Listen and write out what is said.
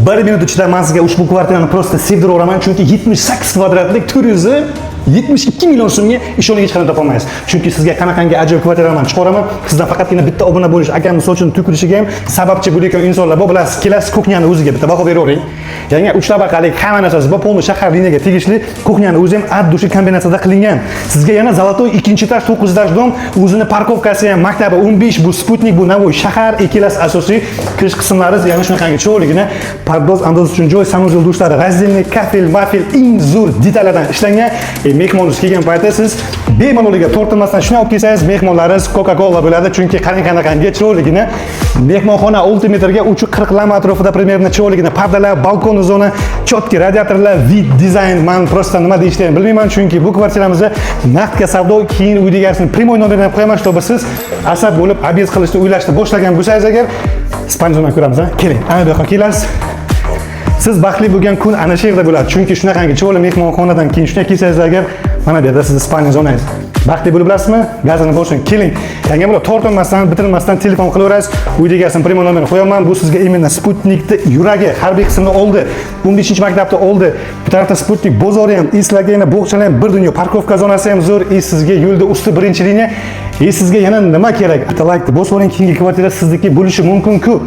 Bir minut ichida man sizga ushbu kvartirani просто sevdiraveraman, chunki 78 kvadratlik 472 million so'mga, ishoning, hech qanaqa topolmaysiz. Chunki sizga qanaqangi ajoyib kvartirani man chiqaraman, sizdan faqatgina bitta obuna bo'lish, akam sochini to'kilishiga ham sababchi bo'layotgan insonlar bor, bilasiz. Kelasiz, кухня ni o'ziga bitta baho beravering. Ya'ni 3 tabaqalik, hamma narsasi bor, полный shahar liniyaga tegishli, кухня ni o'zi ham от души kombinatsiyada qilingan. Sizga yana золотой ikkinchi этаж, 9 этаж дом, o'zini парковка si ham, maktabi 15, bu Sputnik, bu Navoiy shahar, ikkalasi asosiy kirish qismlari, yana shunaqangi chiroyligina pardoz andoz uchun joy, санузел, dushlari раздельный, kafel, mafel, eng zo'r detallardan ishlangan. Mehmoningiz kelgan paytda siz bemaloliga tortinmasdan shuni olib kelsangiz, mehmonlaringiz Coca-Cola bo'ladi, chunki qarang, qanaqangi chiroyligina mehmonxona, 6 metrga 340 lama atrofida примерно, chiroyligina pardalar, balkon zona, четкий radiatorlar, вид, dizayn, man просто nima deyishni ham bilmayman, chunki bu kvartiramizda naqdga savdo. Keyin uyni egasini прямой nomerini ham qo'yaman, чтобы siz asab bo'lib объезд qilishni o'ylashni boshlagan bo'lsangiz agar, спальня zona ko'ramiz, a? Keling, ana bu yoqqa kelasiz. Siz baxtli bo'lgan kun ana shu yerda bo'ladi, chunki shunaqangi chiroyli mehmonxonadan keyin shunday kelsangiz agar, mana bu yerda sizni спальня zonangiz. Baxtli bo'lib bilasizmi? Gazini bosing, keling. Yangi bular tortinmasdan, bitirmasdan telefon qilaverasiz. Uyni egasini прямой nomerini qo'yaman. Bu sizga именно Sputnikni yuragi, harbiy qismini oldi. 15-maktabni oldi. Bu tarafda Sputnik bozori ham, sizlarga yana bog'chalar ham, bir dunyo, парковка zonasi ham zo'r. И sizga yo'lda usti birinchi liniya. И sizga yana nima kerak? Bitta laykni bosib yuboring, keyingi kvartira sizniki bo'lishi mumkin-ku.